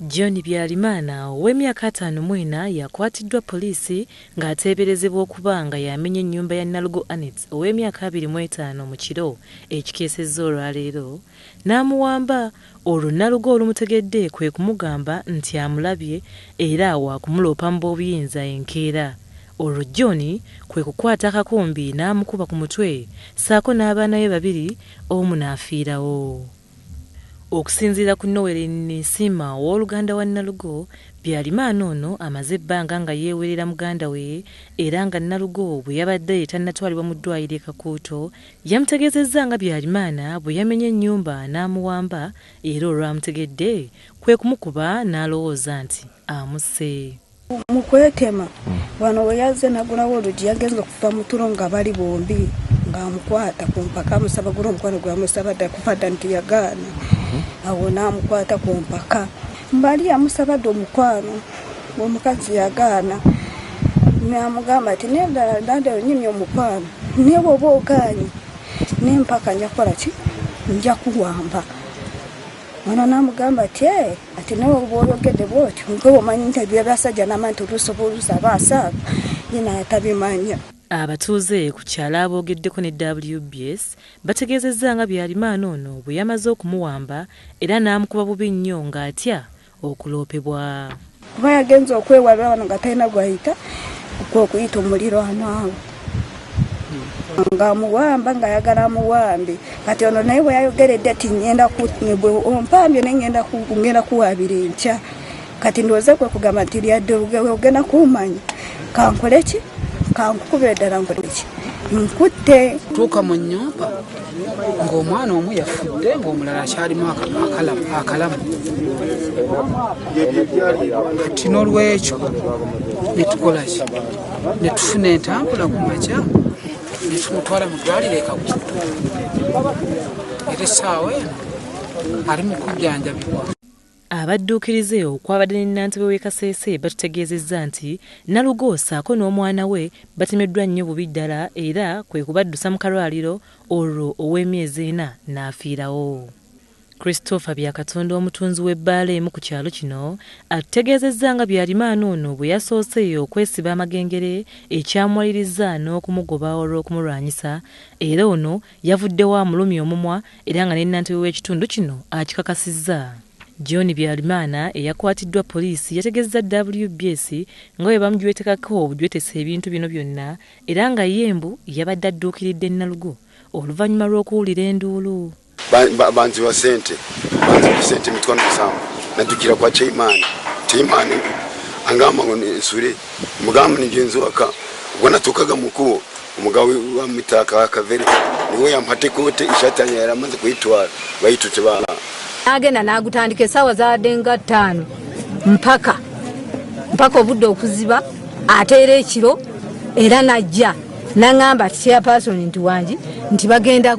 John Byalimana ow'emyaka 54 yakwatiddwa poliisi ng'ateeberezebwa okuba nga yamenya ennyumba ya Nalugo Annet ow'emyaka 25 mu kiro ekikeesezza olwaleero n'amuwamba. Olwo Nalugo olumutegedde kwe kumugamba nti amulabye era waakumuloopa mu b'obuyinza enkeera. Olwo John kwe kukwata akakumbi n'amukuba ku mutwe ssaako n'abaana be babiri omu n'afiirawo. Okusinziira ku Noel Nsiima ow'oluganda wa Nalugo, Byalimana ono amaze ebbanga nga yeewerera muganda we era nga Nalugo bwe yabadde tannatwalibwa mu ddwaliro e Kakuuto yamutegeezezza nga Byalimana bwe yamenye ennyumba n'amuwamba era olwamutegedde kwe kumukuba n'alowooza nti amusse. Mu kwetema wano we yazze nagulawo oluggi yagenze okuva mu tulo nga bali bombi ng'amukwata ku mpaka amusaba gula omukwano gwamusaba dda kuva dda nti yagaana. Awo n'amukwata ku mpaka mbali yamusaba dda omukwano omukazi yagaana n'amugamba ati naye ddala onyimye omukwano naye bw'oba ogaanye n'empaka nja kukola ki, nja kuwamba. Ono n'amugamba ati ati nawe bw'oyogedde bw'otyo gwe omanyi nti ebyabasajja n'amanyi nti oluusi oba oluusi aba asaaga ye naye atabimanya. Abatuuze ku kyalo aboogeddeko ne WBS bategeezezza nga Byalimana ono bwe yamaze okumuwamba era n'amukuba bubi nnyo ng'atya okuloopebwa. Kuba yagenze okwewalula wano nga talina gw'ayita okuyita omuliraano awo ng'amuwamba ng'ayagala amuwambe. Kati ono naye bwe yayogeredde ati ngenda ompambye naye ngenda kuwaabira enkya. Kati ndowooza kwe kugamba nti lyadde ogenda kummanya kankole ki, kankukubire ddala nkole ki, nkutte. Tuuka mu nnyumba ng'omwana omu yafudde ng'omulala akyalimu akalamu. Kati n'olwekyo ne tukola ki, ne tufuna entambula ku makya ne tumutwala mu ddwaliro e Kakuuto era essaawa eno ali mu kujjanjabibwa. Abadduukirize okwabadde ne nnantebe w'e Kasese batutegeezezza nti Nalugo ssaako n'omwana we batemeddwa nnyo bubi ddala era kwe kubaddusa mu kalwaliro olwo ow'emyezi 4 n'afiirawo. Christopher Byakatonda omutunzi w'ebbaala emu ku kyalo kino atutegeezezza nga Byalimana ono bwe yasoose okwesiba amagengere ekyamuwalirizza n'okumugoba olw'okumulwanyisa era ono yavuddewo amulumya omumwa era nga ne nnantebe w'ekitundu kino akikakasizza. John Byalimana eyakwatiddwa poliisi yategeezezza WBS nga bwe bamujwetekako obujwetesa ebintu bino byonna era nga ye mbu yabadde adduukiridde Nalugo oluvannyuma lw'okuwulira enduulu. Banziwa sente 70,000 naddukira kwa Chaimani. Chaimani angamba ngo nsure mugamba nigenzi waka ubwo natukaga mukubo umugabo wa mitaka akavere niwe yampate kote ishati yanjye yaramaze kuyitwara bayitute bana. Nagenda nagutandika essaawa zaadde nga 5 mpaka obudde okuziba ate era ekiro era najja n'aŋŋamba chairperson nti wangi nti bagenda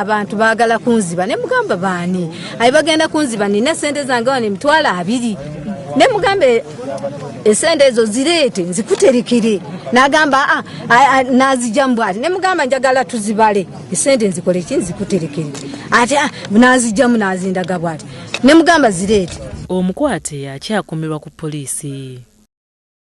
abantu baagala kunziba ne mugamba baani ayi bagenda kunziba nina sente zange wano 20,000 ne mugambe esente ezo zireete nzikuterekere n'agamba n'azijjamu bw'ati ne mugamba njagala tuzibale esente nzikole ki nzikuterekere ate n'azijjamu n'azindaga bw'ati ne mugamba zireete. Omukwate akyakuumirwa ku poliisi.